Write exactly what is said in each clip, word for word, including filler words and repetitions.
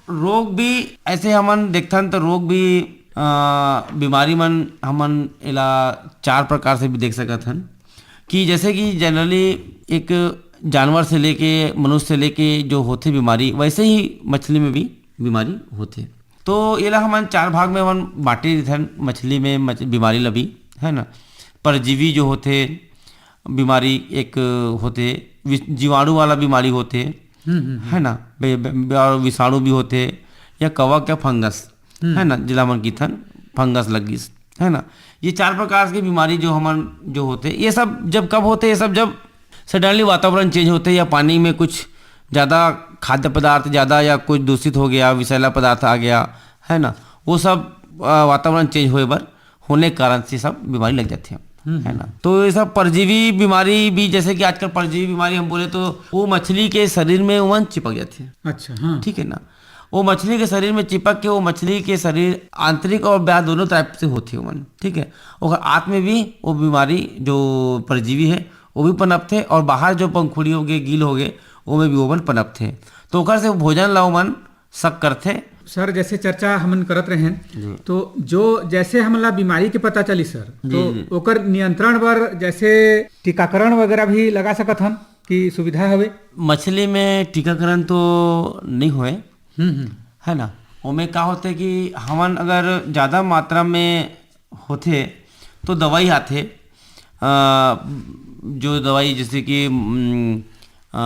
रोग भी ऐसे हमन देखथन तो रोग भी, अ, बीमारी मन हमन एला चार प्रकार से भी देख सकत हन कि जैसे कि generally एक जानवर से लेके, मनुष्य से लेके जो होथे बीमारी, वैसे ही मछली में भी बीमारी होथे। तो एला हमन चार भाग में हमन बांटे देथन, मछली में मछ-, बीमारी ला भी, है ना। परजीवी जो होथे, बीमारी एक होथे, विष-, जीवाणु वाला बीमारी होथे, हम्म, हम्म, हम्म। है ना, बे-, बे-, बे-, और विषाणु भी होथे, या कवक या फंगस, हम्म। है ना, जिला मन किथन फंगस लग गिस, है ना। ये चार प्रकार के बीमारी जो हमन जो होथे, ये सब जब कब होथे, ये सब जब सडनली वातावरण चेंज होथे या पानी में कुछ ज़्यादा खाद्य पदार्थ ज़्यादा या कुछ दूषित हो गया, विषैला पदार्थ आ गया, है ना, वो सब, अ, वातावरण चेंज होए बर, होने के कारण से सब बीमारी लग जाथे, हम्म, है ना। हम्म। तो ये सब परजीवी बीमारी भी, जैसे कि आजकल परजीवी बीमारी हम बोले तो वो मछली के शरीर में ओमन चिपक जाथे। अच्छा, हाँ। ठीक है ना, वो मछली के शरीर में चिपक के वो मछली के शरीर आंतरिक और बाहर दोनों तरफ से होथे ओमन, ठीक है। ओकर आंत में भी वो बीमारी जो परजीवी है वो भी पनपथे और बाहर जो पंखुड़ी होगे, गिल होगे, ओमे भी ओमन पनपथे। तो ओकर से भोजन ला ओमन शक करथे। सर, जैसे चर्चा हमन करत रहेन, जी। तो जो जैसे हमन ला बीमारी के पता चली सर, जी, तो जी। ओकर नियंत्रण बर जैसे टीकाकरण वगैरह भी लगा सकत हन कि सुविधा हवे? मछली में टीकाकरण तो नहीं होए, हम्म, हम्म। है ना। ओमे का होथे कि हमन अगर ज़्यादा मात्रा में होथे तो दवाई आथे, अ, जो दवाई जैसे कि, उम, अ,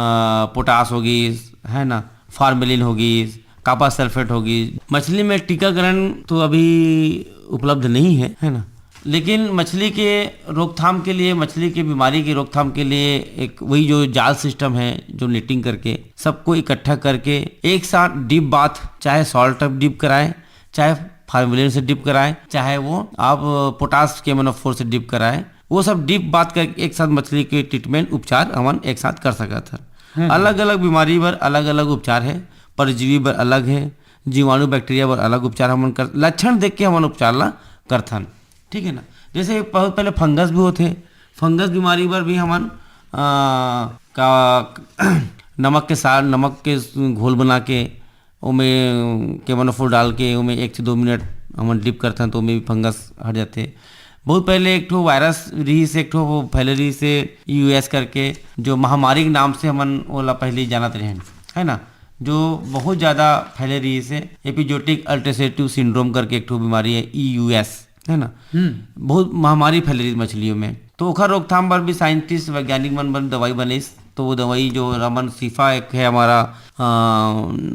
पोटास होगी, है ना, फार्मेलिन होगी, कापर सल्फेट होगी। मछली में टीकाकरण तो अभी उपलब्ध नहीं है, है ना, लेकिन मछली के रोकथाम के लिए, मछली के बीमारी की रोकथाम के लिए एक वही जो जाल सिस्टम है, जो नेटिंग करके सबको इकट्ठा करके एक साथ डीप बाथ, चाहे सॉल्ट डिप कराएं, चाहे फार्मेलिन से डिप कराएं, चाहे वो आप पोटास के मोनोफोर से डिप कराएं, वो सब डिप बाथ कर एक साथ मछली के ट्रीटमेंट, उपचार हमन एक साथ कर सकत हन। हम्म। अलग-अलग बीमारी बर अलग-अलग उपचार है, परजीवी बर अलग है, जीवाणु बैक्टीरिया बर अलग उपचार हमन कर, लक्षण देख के हमन उपचार ला करथन, ठीक है ना। जैसे बहुत पहले फंगस भी होथे, फंगस बीमारी बर भी हमन, अ, का नमक के सार, नमक के घोल बना के ओमे केमोनोफोर डाल के ओमे एक से दो मिनट हमन डिप करथन, तो ओमे भी फंगस हट जाथे। बहुत पहले एक ठो वायरस रिहिस, एक ठो वो फैले रिहिस हे यूएस करके, जो महामारी के नाम से हमन ओला पहले ही जानत रहेन, है ना, जो बहुत ज़्यादा फैले रिहिस हे। एपिजोटिक अल्सरेटिव सिंड्रोम करके एक ठो बीमारी है, ईयूएस, है ना। हम्म। बहुत महामारी फैले रिहिस मछलियों में, तो ओखर रोकथाम बर भी साइंटिस्ट, वैज्ञानिक मन बर दवाई बनिस। तो वो दवाई जो रमन सीफा एक है हमारा, अ,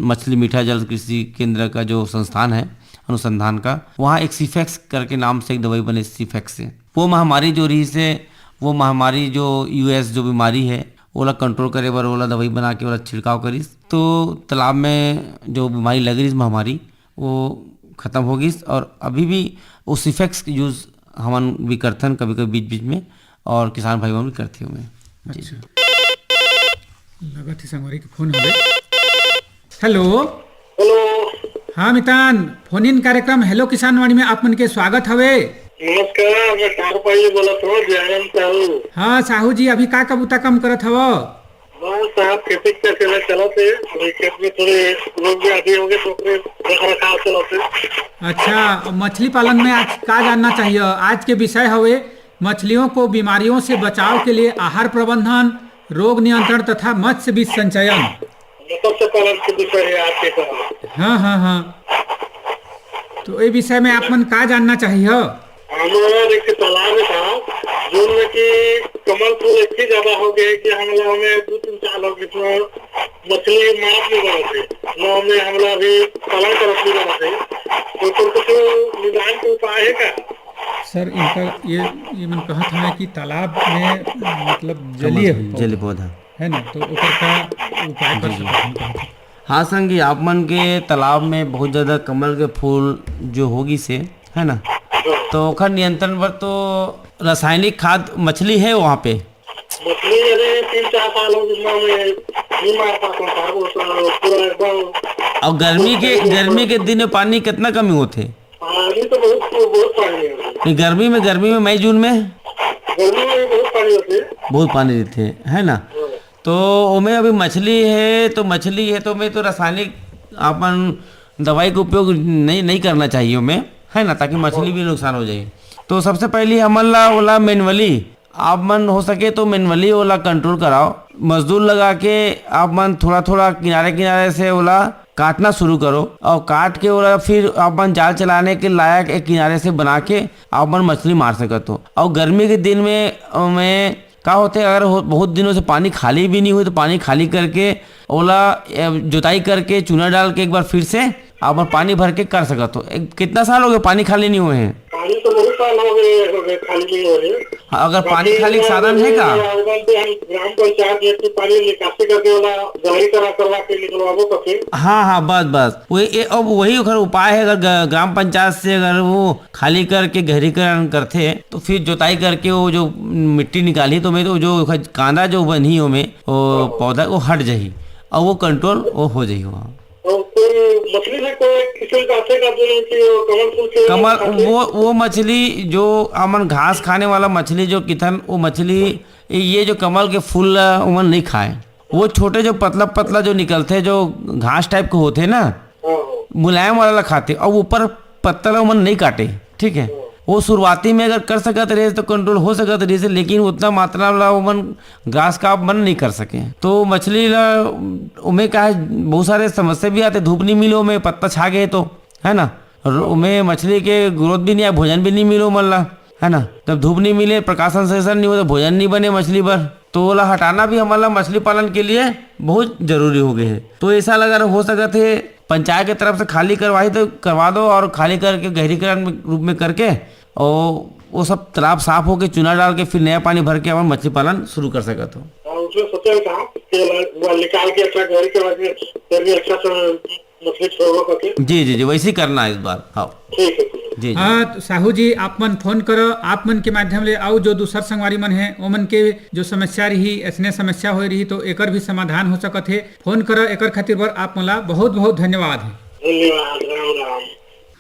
मछली मीठा जल कृषि केंद्र का जो संस्थान है अनुसंधान का, वहाँ एक सीफेक्स करके नाम से एक दवाई बने, सीफेक्स से। वो महामारी जो रहिस हे, वो महामारी जो यूएस जो बीमारी है, ओला कंट्रोल करे बर ओला दवाई बना के ओला छिड़काव करिस। तो तालाब में जो बीमारी लग रही महामारी, वो खत्म हो गिस और अभी भी वो सीफेक्स यूज़ हमन भी करथन कभी-कभी बीच-बीच में, और किसान भाई मन भी करथे ओमे। जी। अच्छा। लगत हे संगवारी के फोन हवे। हेलो। हेलो। हाँ मितान, फोन इन कार्यक्रम हेलो किसान वाणी में आप मन के स्वागत हवे। नमस्कार, मैं तारपाई बोलत हूँ, जयराम साहू। हाँ साहू जी, अभी का कबूता कम करत हव? बस साहब, खेती के सिलसिला चलत हे। अभी खेत में थोड़े रोग व्याधि हो गए, तो ओकरे रख रखाव चलत हे। अच्छा, मछली पालन में आज का जानना चाहिए? आज के विषय हवे मछलियों को बीमारियों से बचाव के लिए आहार प्रबंधन, रोग नियंत्रण तथा मत्स्य बीज संचयन। मत्स्य पालन के विषय है आज के कारण। हाँ, हाँ, हाँ। तो ये विषय में आप मन का जानना चाहिए? हमारा एक तालाब में था, जोन में कि कमल फूल इतनी ज्यादा हो गए कि हम लोग में दो तीन साल हो गए, तो मछली मारत नहीं बना थे, न हमें हमला भी पालन करत नहीं बना थे। तो ओकर कुछ निदान के उपाय है का? सर, इनका ये, ये मन कहत हवे कि तालाब में, मतलब, जलीय कमल, जलीय पौधा। पौधा। है ना, तो ओकर का उपाय कर जी, जी। सकत हन, कहत हन। हाँ संगी, आप मन के तालाब में बहुत ज्यादा कमल के फूल जो होगी से, है ना, तो ओखर नियंत्रण बर तो रासायनिक खाद, मछली है वहाँ पे? मछली अभी तीन चार साल हो गए, मैं नहीं मार पाता था, वो तो पूरा एकदम और गर्मी के, गर्मी के दिन में पानी कितना कमी होते? पानी तो बहुत, बहुत पानी है। नहीं, गर्मी में, गर्मी में मई जून में? गर्मी में भी बहुत पानी होते है। बहुत पानी रहते हैं, है ना? हाँ। तो ओमे अभी मछली है, तो मछली है, तो ओमे तो रासायनिक अपन दवाई के उपयोग नहीं, नहीं करना चाहिए ओमे, है ना, ताकि मछली भी नुकसान हो जाए। तो सबसे पहले हमन ला ओला मैनुअली, आप मन हो सके तो मैनुअली ओला कंट्रोल कराओ। मजदूर लगा के आप मन थोड़ा-थोड़ा किनारे-किनारे से ओला काटना शुरू करो और काट के ओला फिर आप मन जाल चलाने के लायक एक किनारे से बना के आप मन मछली मार सकत हो। और गर्मी के दिन में, में का होथे, अगर हो, बहुत दिनों से पानी खाली भी नहीं हुए तो पानी खाली करके ओला, ए, जोताई करके चूना डाल के एक बार फिर से आप मन पानी भर के कर सकत हो। एक, कितना साल हो गए पानी खाली नहीं हुए हैं? पानी तो बहुत साल हो गए, हो गए, खाली नहीं हो रहे। हाँ, अगर पानी बाकी खाली के साधन है का? उधर से हम ग्राम पंचायत में से पानी निकासी करके वाला गहरी तरह करवा के निकलवाबो करके। हाँ, हाँ, बस, बस। वही, ए, अब वही ओकर उपाय है, अगर ग-, ग्राम पंचायत से अगर वो खाली करके गहरीकरण करथे, तो फिर जोताई करके वो जो मिट्टी निकाली, तो मैं तो जो ओकर कांदा जो बनही ओमे, वो पौधा वो हट जाही और वो कंट्रोल वो हो जाही वहाँ। तो कोई मछली में कोई किस्म का आथे का जो है कि वो कमल फूल के कमल, खाते? वो, वो मछली जो हमन घास खाने वाला मछली जो किथन, वो मछली, ये जो कमल के फूल ला ओमन नहीं खाए। वो छोटे जो पतला पतला जो निकलथे, जो घास टाइप के होथे ना, हाँ, हाँ। मुलायम वाला ला खाथे, और ऊपर पत्ता ला ओमन नहीं काटे, ठीक है। हाँ। वो शुरुआती में अगर कर सकत रहे तो कंट्रोल हो सकत रहे, लेकिन उतना मात्रा ला ओमन ग्रास कार्प मन नहीं कर सके। तो मछली ला, ओमे का है, बहुत सारे समस्या भी आथे, धूप नहीं मिले ओमे, पत्ता छा गए तो, है ना, और ओमे मछली के ग्रोथ भी नहीं आए, भोजन भी नहीं मिले ओमन ला, है ना। जब धूप नहीं मिले, प्रकाश संश्लेषण नहीं हो, तो भोजन नहीं बने मछली बर। तो ओला हटाना भी हमन ला मछली पालन के लिए बहुत जरूरी हो गए है। तो ऐसा अगर हो सकत है, पंचायत के तरफ से खाली करवाही तो करवा दो, और खाली करके गहरीकरण में, रूप में करके, और वो सब तालाब साफ होके चूना डाल के फिर नया पानी भर के अपन मछली पालन शुरू कर सकत हो। और उसमें सोचा था कि ला-, निकाल के अच्छा गहरी करवा के, फिर भी अच्छा से मछली छोड़बो करके। जी, जी, जी, वैसे ही करना है इस बार। हाँ। ठीक है, ठीक है। जी, जी। हाँ, तो साहू जी, आप मन फोन करो, आप मन के माध्यम ले अउ जो दूसर संगवारी मन हैं, ओमन के जो समस्या रही, ऐसने समस्या होए रही, तो एकर भी समाधान हो सकत हे। फोन करो, एकर खातिर बर आप मन ला बहुत, बहुत धन्यवाद है। धन्यवाद, राम राम।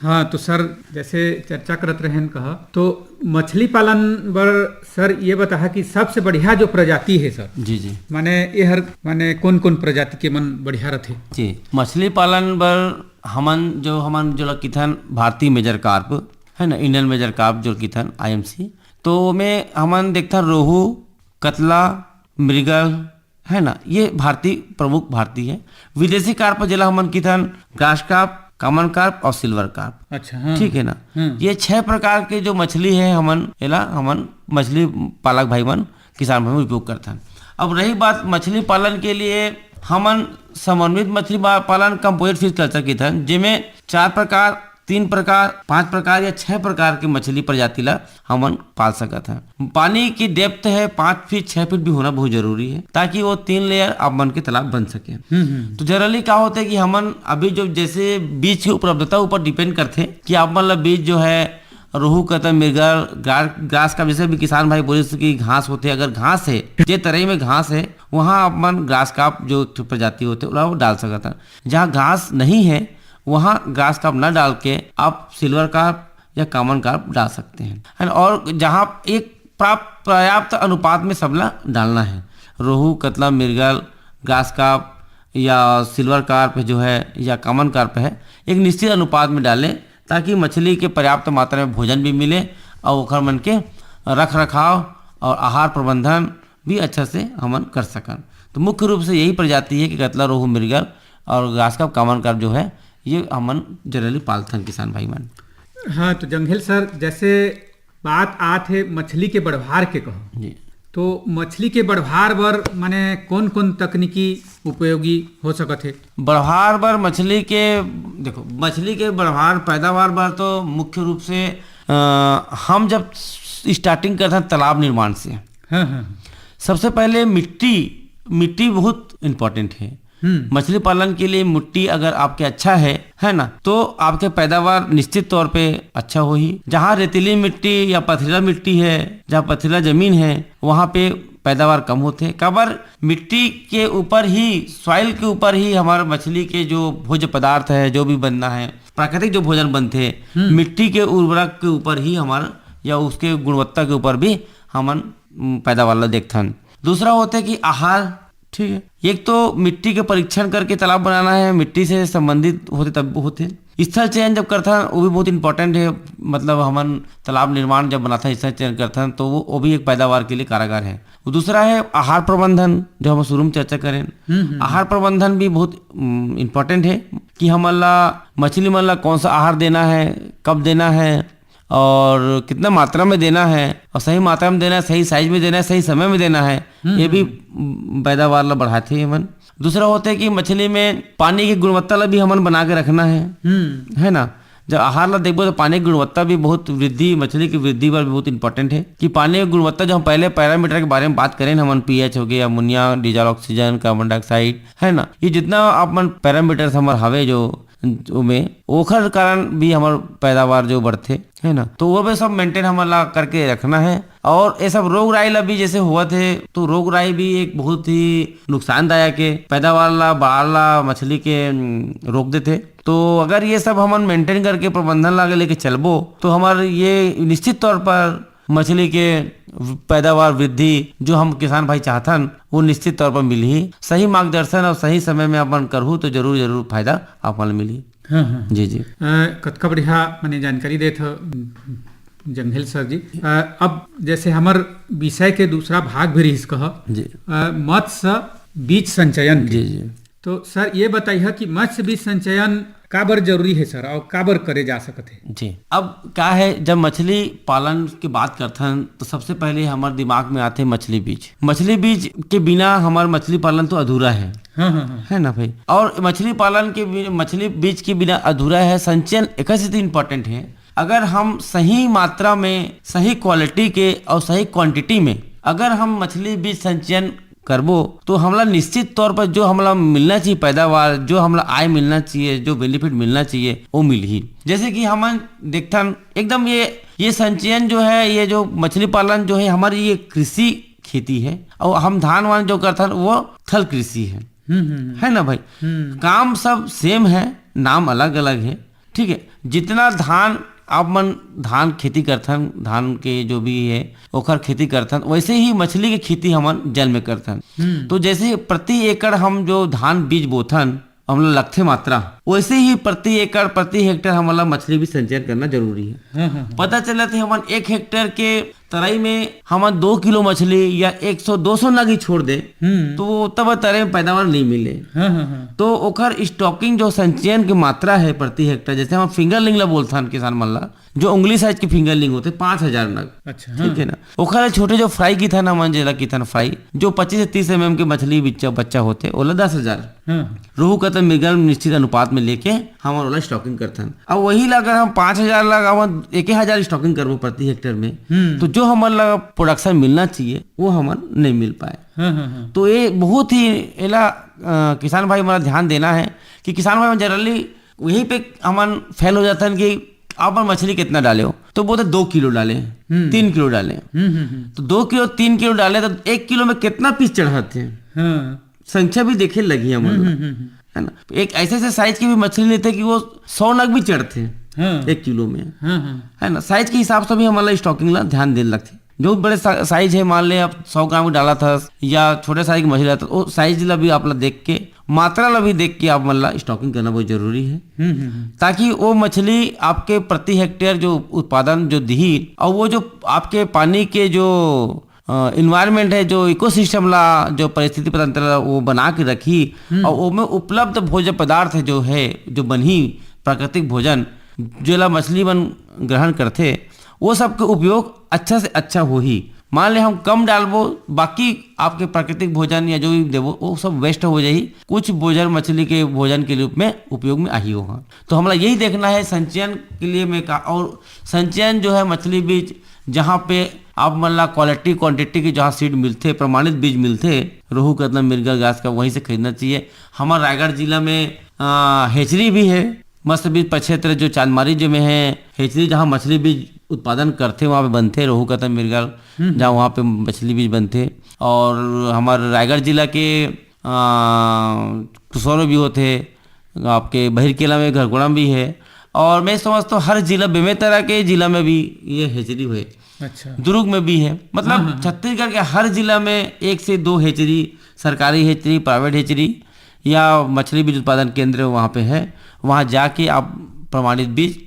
हाँ, तो सर, जैसे चर्चा करत रहेन कहा, तो मछली पालन बर सर ये बताहा कि सबसे बढ़िया जो प्रजाति है सर, जी, जी। माने ये हर, माने कौन-कौन प्रजाति के मन बढ़िया रथे? जी, मछली पालन बर हमन जो, हमन जो ल किथन भारतीय मेजर कार्प, है ना, इंडियन मेजर कार्प जो किथन आईएमसी, तो ओमे हमन देखथन रोहू, कतला, मृगल, है ना, ये भारतीय, प्रमुख भारतीय है। विदेशी कार्प जेला हमन किथन ग्रास कार्प, कॉमन कार्प और सिल्वर कार्प। अच्छा, हाँ। ठीक है ना? हम्म। ये छह प्रकार के जो मछली है, हमन एला, हमन मछली पालक भाई मन, किसान भाई मन उपयोग करथन। अब रही बात मछली पालन के लिए, हमन समन्वित मछली पा-, पालन कंपोजिट फिश कल्चर किथन, जेमे चार प्रकार, तीन प्रकार, पांच प्रकार या छह प्रकार के मछली प्रजाति ला हमन पाल सकत हन। पानी की डेप्थ है पाँच फीट, छह फीट भी होना बहुत जरूरी है, ताकि वो तीन लेयर आप मन के तालाब बन सके। हम्म, हम्म। तो जनरली का होता है कि हमन अभी जो जैसे बीज की उपलब्धता ऊपर डिपेंड करते कि आप मन ला बीज जो है रोहू कतला, मृगल, ग्रा-, ग्रास कार्प, जैसे भी किसान भाई बोले कि घास होते, अगर घास है, जे तरई में घास है, वहाँ आप मन ग्रास कार्प जो प्रजाति होते, ओला वो डाल सकत हन। जहाँ घास नहीं है, वहाँ ग्रास कार्प ना डाल के आप सिल्वर कार्प या कॉमन कार्प डाल सकते हैं, है ना? और जहाँ एक प्राप्त, पर्याप्त अनुपात में सबला डालना है, रोहू, कतला, मृगल, ग्रास कार्प या सिल्वर कार्प जो है या कॉमन कार्प है, एक निश्चित अनुपात में डालें, ताकि मछली के पर्याप्त मात्रा में भोजन भी मिले और ओखर मन के रख रखाव और आहार प्रबंधन भी अच्छा से हमन कर सकन। तो मुख्य रूप से यही प्रजाति है कि कतला, रोहू, मृगल और ग्रास कार्प, कॉमन कार्प जो है, ये हमन जनरली पालथन किसान भाई मन। हाँ, तो जंघेल सर, जैसे बात आत है मछली के बढ़वार के कहो, जी। तो मछली के बढ़वार बर माने कौन-कौन तकनीकी उपयोगी हो सकत है? बढ़वार बर मछली के, देखो, मछली के बढ़वार पैदावार बर तो मुख्य रूप से, अ, हम जब स्टार्टिंग करथन तालाब निर्माण से, हाँ, हाँ। सबसे पहले मिट्टी, मिट्टी बहुत इंपॉर्टेंट है। हम्म। मछली पालन के लिए मिट्टी अगर आपके अच्छा है, है ना, तो आपके पैदावार निश्चित तौर पे अच्छा होही। जहाँ रेतीली मिट्टी या पथरीला मिट्टी है, जहाँ पथरीला जमीन है, वहाँ पे पैदावार कम होथे। काबर, मिट्टी के ऊपर ही, सॉइल के ऊपर ही हमारे मछली के जो भोज्य पदार्थ है, जो भी बनना है, प्राकृतिक जो भोजन बनथे, हम्म। मिट्टी के उर्वरक के ऊपर ही हमार, या उसके गुणवत्ता के ऊपर भी हमन, उम, पैदावार ला देखथन। दूसरा होथे कि आहार, ठीक है, एक तो मिट्टी के परीक्षण करके तालाब बनाना है, मिट्टी से संबंधित होथे तब होथे। स्थल चयन जब करथन, वो भी बहुत इंपॉर्टेंट है। मतलब, हमन तालाब निर्माण जब बनाथन, स्थल चयन करथन, तो वो वो भी एक पैदावार के लिए कारागार है। वो दूसरा है आहार प्रबंधन, जो हम शुरू में चर्चा करें। आहार प्रबंधन भी बहुत इंपॉर्टेंट है कि हमन ला, मछली मन ला कौन सा आहार देना है, कब देना है और कितना मात्रा में देना है, और सही मात्रा में देना है, सही साइज में देना है, सही समय में देना है, ये भी पैदावार ला बढ़ाथे हमन। दूसरा होथे कि मछली में पानी की गुणवत्ता ला भी हमन बना के रखना है, है ना? जब आहार ला देखबो तो पानी की गुणवत्ता भी बहुत वृद्धि, मछली की वृद्धि बर भी बहुत इंपॉर्टेंट है कि पानी की गुणवत्ता, जो हम पहले पैरामीटर के बारे में बात करें, हमन पीएच हो गया, ammonia, diesel oxygen, carbon dioxide, है ना, ये जितना आप मन पैरामीटर्स हमर हवे जो ओमे, ओखर कारण भी हमर पैदावार जो बढ़थे, है ना, तो वो भी सब मेंटेन हमन ला करके रखना है। और ये सब रोग राई ला भी जैसे होवत है, तो रोग राई भी एक बहुत ही नुकसानदायक है, पैदावार ला, बाढ़ ला, मछली के उम, रोक देथे। तो अगर ये सब हमन मेंटेन करके प्रबंधन ला लेके चलबो, तो हमार ये निश्चित तौर पर मछली के पैदावार वृद्धि, जो हम किसान भाई चाहथन, वो निश्चित तौर पर मिलही। सही मार्गदर्शन और सही समय में अपन करहू, तो जरूर, जरूर फायदा अपन मिलही। हाँ, हाँ। जी, जी। अ, कतका बढ़िया मने जानकारी देत हो, जंघेल सर जी। अ, अब जैसे हमर विषय के दूसरा भाग भी रहिस कह, जी। अ, मत्स्य बीज संचयन के। जी, जी। तो सर, ये बताइए कि मत्स्य बीज संचयन काबर जरूरी है सर, और काबर करे जा सकत है? जी, अब क्या है, जब मछली पालन की बात करथन, तो सबसे पहले हमारे दिमाग में आते मछली बीज। मछली बीज के बिना हमारा मछली पालन तो अधूरा है। हाँ, हाँ, हाँ। है ना भाई? और मछली पालन के बि-, मछली बीज के बिना अधूरा है, संचयन एक इंपॉर्टेंट है। अगर हम सही मात्रा में, सही क्वालिटी के और सही क्वांटिटी में अगर हम मछली बीज संचयन करबो, तो हमला निश्चित तौर पर जो हमला मिलना चाहिए पैदावार, जो हमला आय मिलना चाहिए, जो बेनिफिट मिलना चाहिए, वो मिलही। जैसे कि हमन देखथन, एकदम ये, ये संचयन जो है, ये जो मछली पालन जो है, हमारी ये कृषि खेती है, और हम धान वान जो करथन, वो थल कृषि है। हम्म, हम्म, हम्म। है ना भाई? हम्म। काम सब सेम है, नाम अलग अलग है। ठीक है, जितना धान आप मन धान खेती करथन, धान के जो भी है, ओखर खेती करथन, वैसे ही मछली के खेती हमन जल में करथन। हम्म। तो जैसे प्रति एकड़ हम जो धान बीज बोथन, हमला लगथे मात्रा, वैसे ही प्रति एकड़, प्रति हेक्टेयर हमला मछली भी संचयन करना जरूरी है। हाँ, हाँ, हाँ। पता चलत है, हमन एक हेक्टेयर के तरई में हमन दो किलो मछली या एक सौ, दो सौ नग ही छोड़ दे, हम्म। तो वो तब तरई में पैदावार नहीं मिले। हाँ, हाँ, हाँ। तो ओकर स्टॉकिंग, जो संचयन की मात्रा है प्रति हेक्टेयर, जैसे हम फिंगरलिंग ला बोलथन किसान मन ला, जो उंगली साइज के फिंगरलिंग होथे, पाँच हजार नग। अच्छा, ठीक है ना? ओखर छोटे जो फ्राई किथन हमन, जेला किथन फ्राई, जो पच्चीस से तीस एमएम के मछली बच्चा, बच्चा होथे, ओला दस हजार। हाँ। रोहू, कतला, मृगल निश्चित अनुपात में लेके हमन ओला स्टॉकिंग करथन। अब वही ला अगर हम पाँच हजार ला, हम एक हजार स्टॉकिंग करबो प्रति हेक्टेयर में, हम्म। तो जो हमन ला प्रोडक्शन मिलना चाहिए, वो हमन नहीं मिल पाए। हाँ, हाँ, हाँ। तो ये बहुत ही, एला, अ, किसान भाई मन ला ध्यान देना है कि किसान भाई मन जनरली वहीं पे हमन फेल हो जाथन कि आप मन मछली कितना डाले हो, तो बोलते दो किलो डाले, हम्म। तीन किलो डाले। हम्म, हम्म, हम्म। तो दो किलो, तीन किलो डाले, तो एक किलो में कितना पीस चढ़ाते हैं? हाँ। संख्या भी देखे लगी हमन ला। हम्म, हम्म, हम्म। है ना? एक ऐसे ऐसे साइज के भी मछली लेते हैं कि वो सौ नग भी चढ़ते हैं हाँ। एक किलो में। हाँ, हाँ। है ना? साइज के हिसाब से भी हमन ला स्टॉकिंग ला ध्यान देने लगथे। जो बड़े सा-, साइज है, मान ले आप सौ ग्राम के डालत हस या छोटे साइज के मछली डालत हस, वो साइज ला भी आप ला देख के, मात्रा ला भी देख के आप मन ला स्टॉकिंग करना बहुत जरूरी है, हम्म, हम्म, हम्म। ताकि वो मछली आपके प्रति हेक्टेयर जो उत्पादन जो दिही, और वो जो आपके पानी के जो, अ, एनवायरनमेंट है, जो इकोसिस्टम ला, जो परिस्थिति तंत्र ला वो बना के रखी, हम्म। और ओमे उपलब्ध भोज्य पदार्थ जो है, जो बनही प्राकृतिक भोजन, जेला मछली मन ग्रहण करथे, वो सब के उपयोग अच्छा से अच्छा होही। मान ले हम कम डालबो, बाकी आपके प्राकृतिक भोजन या जो भी देबो, वो सब वेस्ट हो जाही। कुछ भोजन मछली के भोजन के रूप में उपयोग में आही ओहा। तो हमला यही देखना है संचयन के लिए मैं का, और संचयन जो है मछली बीज, जहाँ पे आप मन ला क्वालिटी क्वांटिटी के जहाँ सीड मिलथे, प्रमाणित बीज मिलथे, रोहू, कतला, मिर्गल, ग्रास का, वहीं से खरीदना चाहिए। हमारे रायगढ़ जिला में, अ, हेचरी भी है, मत्स्य बीज प्रक्षेत्र जो चांदमारी जो में है, हेचरी जहाँ मछली बीज उत्पादन करथे, वहाँ पे बनथे, रोहू, कतला, मिर्गल, हम्म। जहाँ वहाँ पे मछली बीज बनथे। और हमारे रायगढ़ जिला के, अ, कुसौरो भी होथे, आपके बहिरकेला में, घरघोड़ा में भी है। और मैं समझता हूँ हर जिला, बेमेतरा के जिला में भी ये हेचरी हुए। अच्छा। दुर्ग में भी है। मतलब हाँ, हाँ, हाँ। छत्तीसगढ़ के हर जिला में एक से दो हेचरी सरकारी हेचरी, प्राइवेट हेचरी या मछली बीज उत्पादन केंद्र वहाँ पे है, वहाँ जाके आप प्रमाणित बीज,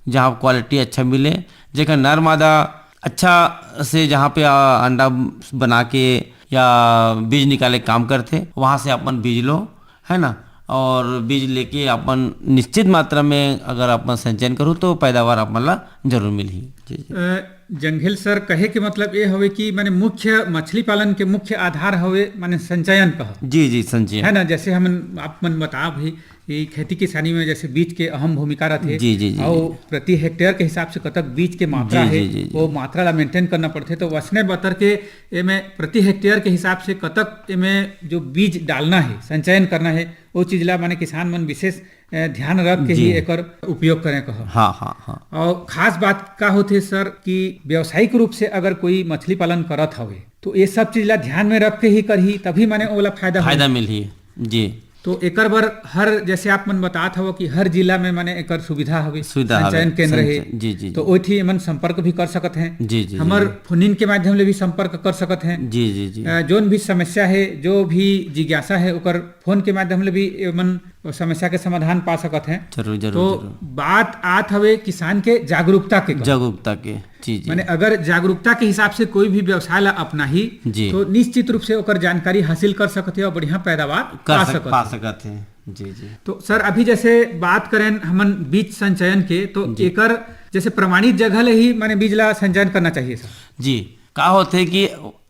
जहाँ क्वालिटी अच्छा मिले, जेकर नर मादा अच्छा से जहाँ पे, आ, अंडा बना के या बीज निकाले काम करथे, वहाँ से अपन बीज लो, है ना। और बीज लेके अपन निश्चित मात्रा में अगर अपन संचयन करूँ तो पैदावार अपन ला जरूर मिलही। जी, जी। अ, जंघेल सर, कहे के मतलब ये हवे कि माने मुख्य मछली पालन के मुख्य आधार हवे माने संचयन कह। जी, जी, संचयन। है ना, जैसे हमन आप मन बता भी कि खेती किसानी में जैसे बीज के अहम भूमिका रथे। जी, जी, जी, और जी। प्रति हेक्टेयर के हिसाब से कतक बीज के मात्रा जी, है, जी, जी, जी। वो मात्रा ला मेंटेन करना पड़थे। तो वसने बतर के एमे प्रति हेक्टेयर के हिसाब से कतक एमे जो बीज डालना है, संचयन करना है, वो चीज ला माने किसान मन विशेष, अ, ध्यान रख के ही जी। एकर उपयोग करें कह। हाँ, हाँ, हाँ। और खास बात का होथे सर कि व्यावसायिक रूप से अगर कोई मछली पालन करत हवे तो ये सब चीज ला ध्यान में रख के ही करही, तभी माने ओला फायदा होही। फायदा मिलही। जी। तो एकर बर हर, जैसे आप मन बतात हवो कि हर जिला में माने एकर सुविधा हवे, सुविधा हवे, संचयन केंद्र हे, संचयन, जी, जी, तो जी। ओइठी एमन संपर्क भी कर सकत हैं। जी, जी, जी, हमर जी। फोन इन के माध्यम ले भी संपर्क कर सकत हैं। जी, जी, जी। अ, जोन भी समस्या है, जो भी जिज्ञासा है, ओकर फोन के माध्यम ले भी एमन समस्या के समाधान पा सकत हैं। जरूर, जरूर, तो जरूर। बात आत हवे किसान के जागरूकता के कहा। जागरूकता के, जी, जी। माने अगर जागरूकता के हिसाब से कोई भी व्यवसाय ला अपनाही, जी। तो निश्चित रूप से ओकर जानकारी हासिल कर सकत हे और बढ़िया पैदावार कर पा सक-, सकत पा हे। सकत हे। जी, जी। तो सर, अभी जैसे बात करें हमन बीज संचयन के, तो जी। एकर जैसे प्रमाणित जगह ले ही माने बीज ला संचयन करना चाहिए सर? जी, का होथे कि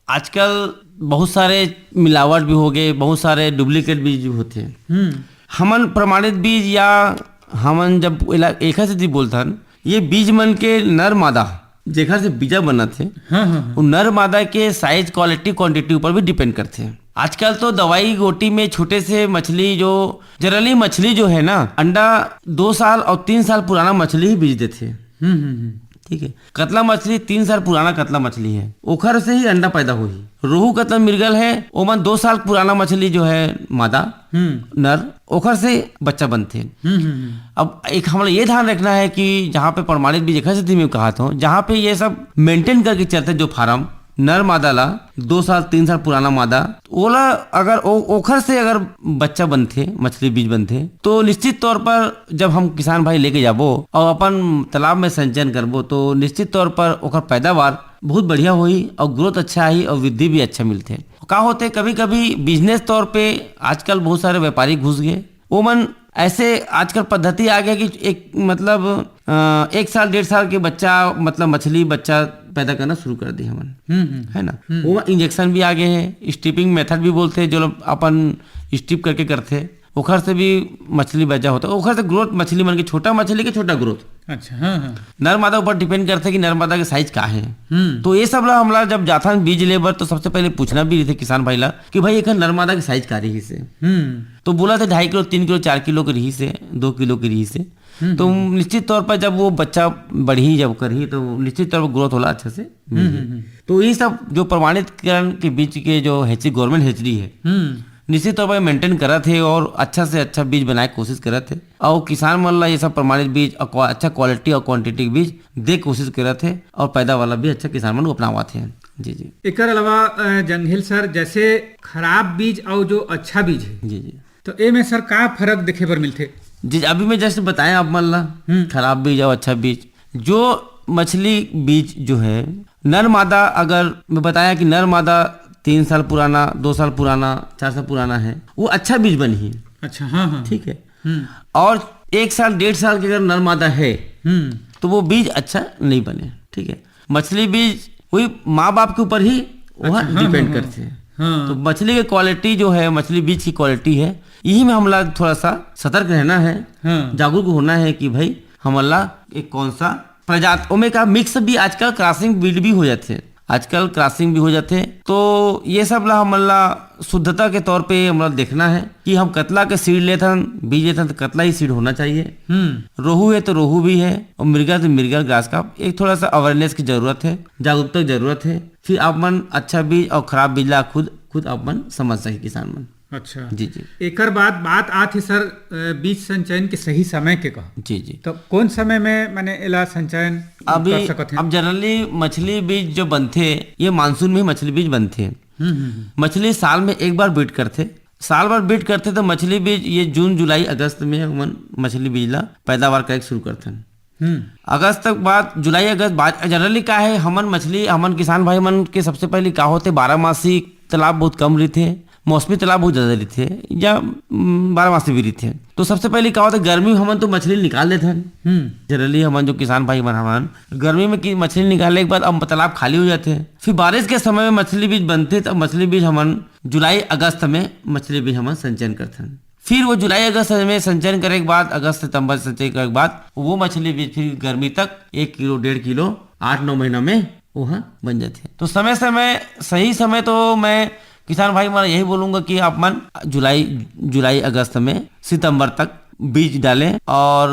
आजकल बहुत सारे मिलावट भी हो गए, बहुत सारे डुप्लीकेट बीज भी होथे। हम्म। हमन प्रमाणित बीज या हमन जब एला एखर सेती बोलथन, ये बीज मन के नर मादा, जेखर से बीजा बनत हे, हाँ, हाँ, हाँ। वो नर मादा के साइज, क्वालिटी, क्वांटिटी ऊपर भी डिपेंड करथे। आजकल तो दवाई गोटी में छोटे से मछली, जो जनरली मछली जो है ना, अंडा दो साल और तीन साल पुराना मछली ही बीज देथे। हम्म, हम्म, हम्म। ठीक है, कतला मछली तीन साल पुराना कतला मछली है, ओखर से ही अंडा पैदा होही। रोहू कतला मृगल है, ओमन दो साल पुराना मछली जो है मादा, हम्म। नर, ओखर से बच्चा बनथे। हम्म, हम्म, हम्म। अब एक हमला ये ध्यान रखना है कि जहाँ पे प्रमाणित बीज, एखर सेती मैं कहत हूँ, जहाँ पे ये सब मेंटेन करके चलथे जो फार्म, नर मादा ला, दो साल, तीन साल पुराना मादा, ओला अगर ओ-, ओखर से अगर बच्चा बनथे, मछली बीज बनथे, तो निश्चित तौर पर जब हम किसान भाई लेके जाबो और अपन तालाब में संचयन करबो, तो निश्चित तौर पर ओकर पैदावार बहुत बढ़िया होही और ग्रोथ अच्छा आही और वृद्धि भी अच्छा मिलथे। का होथे, कभी-कभी बिजनेस तौर पे आजकल बहुत सारे व्यापारी घुस गए, ओमन ऐसे आजकल पद्धति आ गया कि एक, मतलब, अ, एक साल, डेढ़ साल के बच्चा, मतलब, मछली बच्चा पैदा करना शुरू कर दी हमन, हम्म, हम्म। है ना? हम्म। वो इंजेक्शन भी आ गए हैं, स्ट्रिपिंग मेथड भी बोलते हैं, जो लोग अपन स्ट्रिप करके करते हैं, ओखर से भी मछली बच्चा होता है, ओखर से ग्रोथ मछली मन के, छोटा मछली के छोटा ग्रोथ। अच्छा, हाँ, हाँ। नर मादा ऊपर डिपेंड करते हैं कि नर मादा के साइज का है। हम्म। तो ये सब ला हमला जब जाथन बीज ले बर, तो सबसे पहले पूछना भी रहिथे किसान भाई ला कि भाई, एकर नर मादा के साइज का रही से। हम्म। तो बोला थे ढाई किलो, तीन किलो, चार किलो के रही से, दो किलो के रही से। हम्म, तो हम्म। निश्चित तौर पर जब वो बच्चा बढ़ी, जब करही, तो निश्चित तौर पर ग्रोथ होला अच्छा से। हम्म, हम्म, हम्म। तो ये सब जो प्रमाणितकरण के बीच के जो हेचरी, गवर्नमेंट हेचरी है, हम्म। निश्चित तौर पर मेंटेन करत हे और अच्छा से अच्छा बीज बनाए के कोशिश करत हे। और किसान मन ला ये सब प्रमाणित बीज और क्वा-, अच्छा क्वालिटी और क्वांटिटी के बीज दे कोशिश करत हे और पैदा वाला भी अच्छा किसान मन अपनावत हे। जी, जी। एकर अलावा, अ, जंघेल सर, जैसे खराब बीज और जो अच्छा बीज है, जी, जी। तो ए में सर का फर्क देखे बर मिलथे? जी, अभी मैं जैसे बताया आप मन ला, हम्म। खराब बीज और अच्छा बीज, जो मछली बीज जो है, नर मादा, अगर मैं बताया कि नर मादा तीन साल पुराना, दो साल पुराना, चार साल पुराना है, वो अच्छा बीज बनही। अच्छा, हाँ, हाँ। ठीक है। हम्म। और एक साल, डेढ़ साल के अगर नर मादा है, हम्म। तो वो बीज अच्छा नहीं बने। ठीक है, मछली बीज वही माँ बाप के ऊपर ही वह अच्छा, हाँ, डिपेंड हाँ, हाँ। करते हैं। हाँ। तो मछली के क्वालिटी जो है, मछली बीज की क्वालिटी है, यही में हमला थोड़ा सा सतर्क रहना है, हाँ। जागरूक होना है कि भाई, हमला एक कौन सा प्रजात, ओमे का मिक्स भी आजकल क्रॉसिंग ब्रीड भी हो जाते हैं, आजकल क्रॉसिंग भी हो जाते हैं। तो ये सब ला हमला शुद्धता के तौर पे हमला देखना है कि हम कतला के सीड लेथन, बीज लेथन, तो कतला ही सीड होना चाहिए। हम्म। रोहू है तो रोहू भी है, और मिर्गा तो मिर्गा, ग्रास कार्प। एक थोड़ा सा अवेयरनेस की जरूरत है, जागरूकता की जरूरत है। फिर आप मन अच्छा बीज और खराब बीज ला खुद, खुद आप मन समझ सके किसान मन। अच्छा। जी, जी। एकर बाद बात आत हे सर, अ, बीज संचयन के सही समय के कहा। जी, जी। तो कौन समय में माने एला संचयन अभी कर सकत हैं? अब जनरली मछली बीज जो बनथे, ये मानसून में ही मछली बीज बनथे। हम्म, हम्म, हम्म। मछली साल में एक बार ब्रीड करथे। साल भर ब्रीड करथे तो मछली बीज ये जून, जुलाई, अगस्त में हमन मछली बीज ला पैदावार करे के शुरू करथन। हम्म। अगस्त तक बाद, जुलाई, अगस्त बाद, जनरली का है, हमन मछली, हमन किसान भाई मन के सबसे पहले का होथे, बारहमासी तालाब बहुत कम रहिथे, मौसमी तालाब बहुत ज्यादा रहिथे, या, उम, बारहमासी भी रहिथे। तो सबसे पहले का होथे, गर्मी में हमन तो मछली निकाल देथन। हम्म। जनरली हमन जो किसान भाई मन हमन गर्मी में की मछली निकालने के बाद अब तालाब खाली हो जाथे, फिर बारिश के समय में मछली बीज बनथे, तब मछली बीज हमन जुलाई अगस्त में मछली बीज हमन संचयन करथन। फिर वो जुलाई अगस्त में संचयन करे के बाद, अगस्त सितंबर संचयन करे के बाद, वो मछली बीज फिर गर्मी तक एक किलो, डेढ़ किलो, आठ नौ महीना में वो ह बन जाथे। तो समय समय, सही समय तो मैं किसान भाई मन यही बोलूंगा कि आप मन जुलाई, जुलाई अगस्त में सितंबर तक बीज डालें और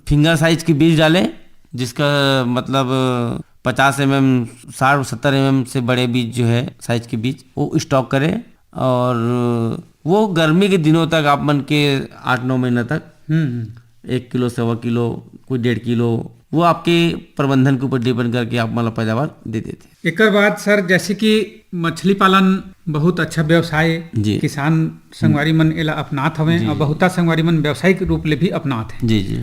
फिंगर साइज के बीज डालें, जिसका मतलब पचास एम एम, साठ सत्तर एम एम से बड़े बीज जो है, साइज के बीज, वो स्टॉक करें और वो गर्मी के दिनों तक, आप मन के आठ नौ महीना तक हम्म, हम्म। एक किलो, सवा किलो, कोई डेढ़ किलो, वो आपके प्रबंधन के ऊपर डिपेंड करके आप मन ला पैदावार दे देथे। एकर बाद सर, जैसे कि मछली पालन बहुत अच्छा व्यवसाय, जी। किसान संगवारी मन एला अपनात हवे जी, और जी। बहुता संगवारी मन व्यावसायिक रूप ले भी अपनात हे। जी, जी।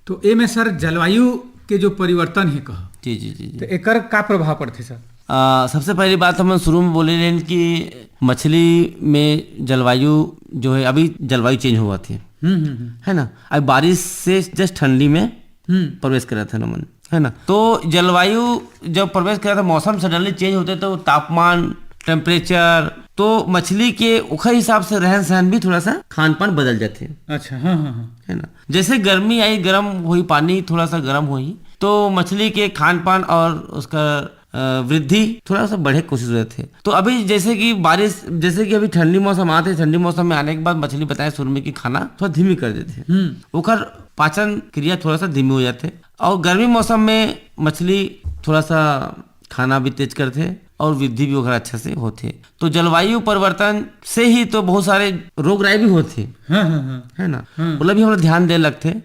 तो ए में सर, जलवायु के जो परिवर्तन हे कहा, जी, जी, जी, जी। तो एकर का प्रभाव पड़थे सर? आ, सबसे पहली बात हमन शुरू में बोले रहेन कि मछली में जलवायु जो है, अभी जलवायु चेंज होवत हे, हम्म, हम्म, हम्म। है ना? अभी बारिश से जस्ट ठंडी में हम्म। प्रवेश करत हे हमन, है ना? तो जलवायु जब प्रवेश करत हे, मौसम सडनली चेंज होथे, तो तापमान, टेम्परेचर, तो मछली के ओखर हिसाब से रहन सहन भी थोड़ा सा, खान पान बदल जाथे। अच्छा, हाँ, हाँ, हाँ। है ना? जैसे गर्मी आई, गर्म होही, पानी थोड़ा सा गर्म होही, तो मछली के खान पान और उसका, अ, वृद्धि थोड़ा सा बढ़े के कोशिश हो जाथे। तो अभी जैसे कि बारिश, जैसे कि अभी ठंडी मौसम आथे, ठंडी मौसम में आने के बाद मछली बताए शुरू में कि खाना थोड़ा धीमी कर देथे, हम्म। ओकर पाचन क्रिया थोड़ा सा धीमी हो जाथे। और गर्मी मौसम में मछली थोड़ा सा खाना भी तेज करथे और वृद्धि भी ओकर अच्छा से होथे। तो जलवायु परिवर्तन से ही तो बहुत सारे रोग राई भी होथे, हाँ, हाँ, हाँ। है ना? हाँ। ओला भी हमला ध्यान दे लगथे।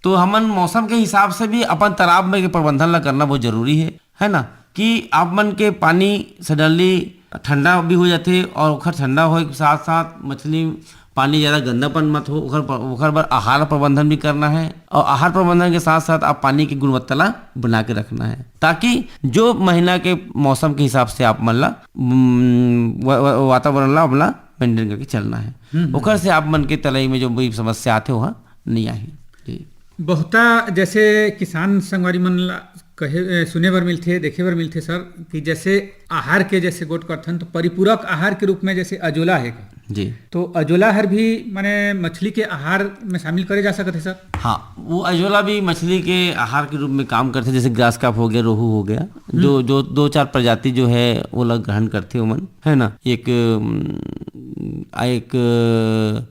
तो हमन मौसम के हिसाब से भी अपन तालाब में के प्रबंधन ला करना बहुत जरूरी है, है ना? कि आप मन के पानी सडनली ठंडा भी हो जाथे और ओखर ठंडा होए के साथ साथ मछली पानी ज्यादा गंदापन मत हो, ओखर प-, ओखर बर आहार प्रबंधन भी करना है और आहार प्रबंधन के साथ साथ आप पानी की गुणवत्ता ला बना के रखना है, ताकि जो महीना के मौसम के हिसाब से आप मन ला, उम, वा-, वा-, वातावरण ला, ओमला मेंटेन करके चलना है। हम्म, हम्म। ओकर से आप मन के तलई में जो भी समस्या आथे, ओहा नहीं आही। जी। बहुता जैसे किसान संगवारी मन ला कहे, ए, सुने बर मिलथे, देखे बर मिलथे सर, कि जैसे आहार के जैसे गोठ करथन, तो परिपूरक आहार के रूप में जैसे अजोला हे का? जी। तो अजोला हर भी माने मछली के आहार में शामिल करे जा सकत हे सर? हाँ, वो अजोला भी मछली के आहार के रूप में काम करथे, जैसे ग्रास कार्प हो गया, रोहू हो गया, जो, हम्म। जो दो चार प्रजाति जो है, वो लोग ग्रहण करथे ओमन, है ना? एक, उम, आ, एक,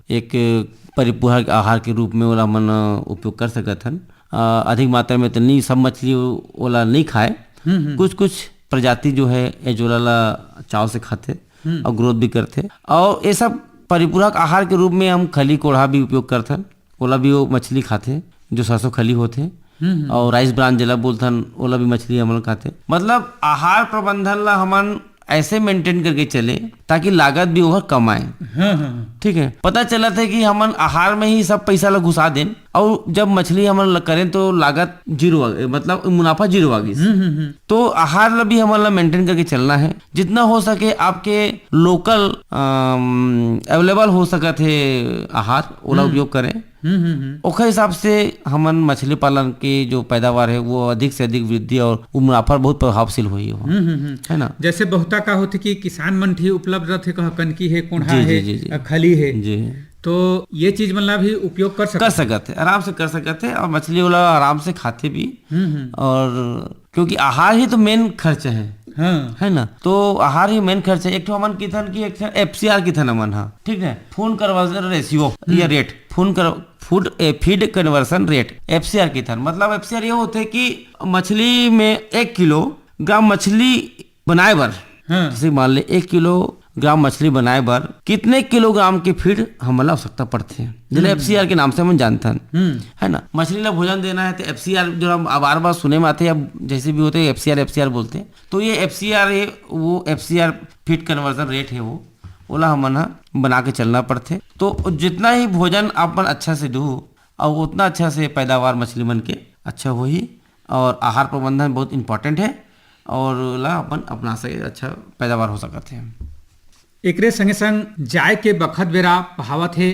एक परिपूरक आहार के रूप में ओला हमन उपयोग कर सकत हन। अ, अधिक मात्रा में तो नहीं, सब मछली ओ-, ओला नहीं खाए। हम्म, हम्म। कुछ, कुछ प्रजाति जो है, अजोला ला चाव से खाथे हम्म। और ग्रोथ भी करथे। और ये सब परिपूरक आहार के रूप में हम खली कोढ़ा भी उपयोग करथन, ओला भी वो मछली खाथे, जो सरसों खली होथे। हम्म, हम्म। और राइस ब्रान जेला बोलथन, ओला भी मछली हमन खाथे। मतलब, आहार प्रबंधन ला हमन ऐसे मेंटेन करके चले, ताकि लागत भी ओकर कम आए। हाँ, हाँ, हाँ। ठीक है, पता चलत है कि हमन आहार में ही सब पैसा ला घुसा देन, और जब मछली हमन ला करें, तो लागत जीरो आ, मतलब, मुनाफा जीरो आ गई। हम्म, हम्म, हम्म। तो आहार ला भी हमन ला मेंटेन करके चलना है। जितना हो सके, आपके लोकल, अम, अवेलेबल हो सकत है आहार, ओला हम्म। उपयोग करें। हम्म, हम्म, हम्म। ओखर हिसाब से हमन मछली पालन के जो पैदावार है, वो अधिक से अधिक वृद्धि और वो मुनाफा बहुत प्रभावशील होही, हम्म, हम्म, हम्म। है ना? जैसे बहुता का होथे कि किसान मन ठी उपलब्ध रहथे, कहाँ कनकी है, कोंढ़ा जी, है, जी, जी, जी। अ, खली है। जी। तो ये चीज मन ला भी उपयोग कर सकत कर है। सकत है, आराम से कर सकत है, और मछली वाला आराम से खाथे भी। हम्म, हम्म। और क्योंकि आहार ही तो मेन खर्च है, हाँ। है ना? तो आहार ही मेन खर्च है। एक ठो हमन किथन कि एक ठो एफ सी आर किथन हमन, हाँ, ठीक है, फूड कन्वर्जन रेशियो, हम्म। या रेट, फूड कर, food, a, feed conversion rate, F C R किथन। मतलब, एफ सी आर ये होथे कि मछली में एक किलोग्राम मछली बनाए बर, हाँ। जैसे मान ले, एक किलो ग्राम मछली बनाए बर कितने किलोग्राम के फीड हमन ला आवश्यकता पड़थे, जेला एफसीआर के नाम से हमन जानथन, हम्म। है ना? मछली ला भोजन देना है तो एफसीआर जो हम बार बार सुने में आते हैं, अब जैसे भी होते हैं एफसीआर एफसीआर बोलते हैं, तो ये एफसीआर है, वो एफसीआर फीड कन्वर्जन रेट है, वो ओला हमन ह बना के चलना पड़थे। तो जितना ही भोजन अपन अच्छा से दू और उतना अच्छा से पैदावार मछली मन के अच्छा होही। और आहार प्रबंधन बहुत इंपॉर्टेंट है और ला अपन अपना से अच्छा पैदावार हो सकत है। एकरे संगे संग जाय के बखत बेरा पहावत हे,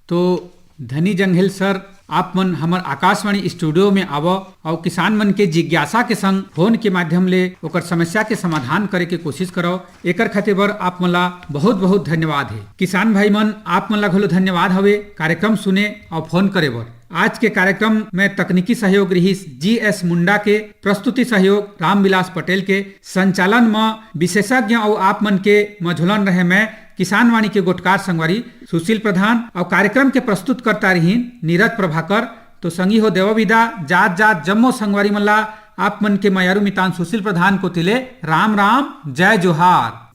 तो धनी जंघेल सर, आप मन हमर आकाशवाणी स्टूडियो में आवव अउ किसान मन के जिज्ञासा के संग फोन के माध्यम ले ओकर समस्या के समाधान करे के कोशिश करव। एकर खातिर बर आप मन ला बहुत बहुत धन्यवाद हे। किसान भाई मन, आप मन ला घलो धन्यवाद हवे कार्यक्रम सुने अउ फोन करे बर। आज के कार्यक्रम में तकनीकी सहयोग रिहिस जीएस मुंडा के, प्रस्तुति सहयोग रामविलास पटेल के, संचालन म विशेषज्ञ अउ आप मन के मझोलन रहे मैं किसानवाणी के गोठकार संगवारी सुशील प्रधान अउ कार्यक्रम के प्रस्तुतकर्ता रिहिन नीरज प्रभाकर। तो संगी हो देवो विदा, जात जात जम्मो संगवारी मन ला आप मन के मयारू मितान सुशील प्रधान कोति ले राम राम, जय जोहार।